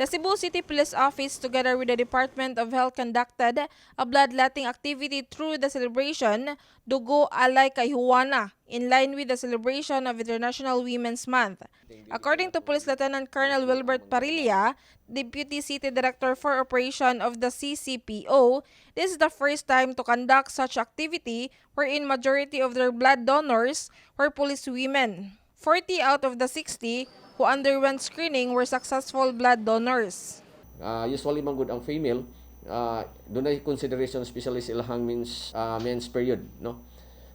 The Cebu City Police Office, together with the Department of Health, conducted a bloodletting activity through the celebration Dugo Alay Kay Juana, in line with the celebration of International Women's Month. According to Police Lieutenant Colonel Wilbert Parilla, Deputy City Director for Operation of the CCPO, this is the first time to conduct such activity wherein majority of their blood donors were police women. 40 out of the 60 who underwent screening were successful blood donors. Usually man gud ang female, dunay consideration, especially sa ilahang mens period, no?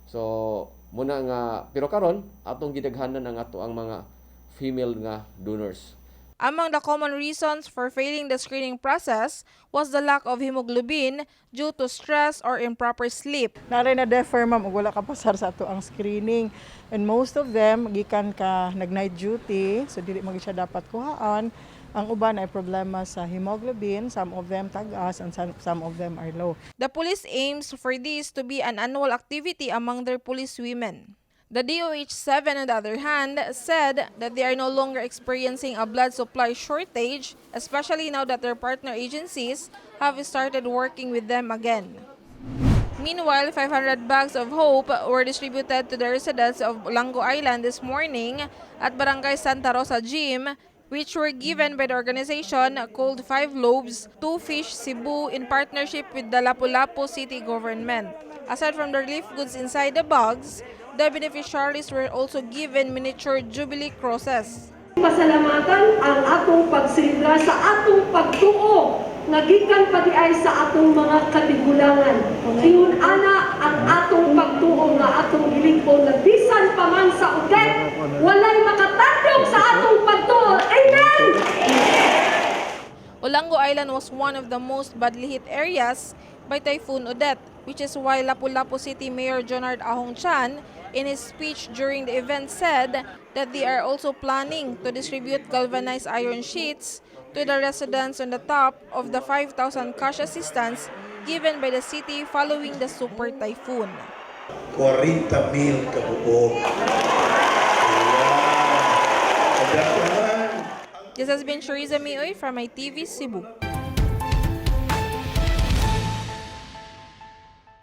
So muna nga, pero karon atong gidaghanan ang ato ang mga female nga donors. Among the common reasons for failing the screening process was the lack of hemoglobin due to stress or improper sleep. Naa ray na-defer, ma'am, ug wala kapasar sa ato ang screening. And most of them gikan ka nag night duty, so dili man gyud siya dapat kuhaan. Ang uban ay problema sa hemoglobin, some of them tag-as and some of them are low. The police aims for this to be an annual activity among their police women. The DOH-7, on the other hand, said that they are no longer experiencing a blood supply shortage, especially now that their partner agencies have started working with them again. Meanwhile, 500 bags of hope were distributed to the residents of Olango Island this morning at Barangay Santa Rosa Gym, which were given by the organization called Five Loaves, Two Fish Cebu in partnership with the Lapu-Lapu City Government. Aside from the relief goods inside the bags, the beneficiaries were also given miniature Jubilee crosses. Pasalamatan ang atong pagselebra sa atong pagtuo nga gikan pa diay sa atong mga katigulangan. Ingon ana ang atong pagtuo nga atong gilig-on nga bisan pa man sa Odette, walay makatandog sa atong pagtuo. Amen! Olango Island was one of the most badly hit areas by Typhoon Odette, which is why Lapu-Lapu City Mayor Jonard Ahong Chan, in his speech during the event, said that they are also planning to distribute galvanized iron sheets to the residents on the top of the 5,000 cash assistance given by the city following the super typhoon. 40 mil kabuok. Wow. Kadakahan. This has been Shariza Mioy from ITV Cebu.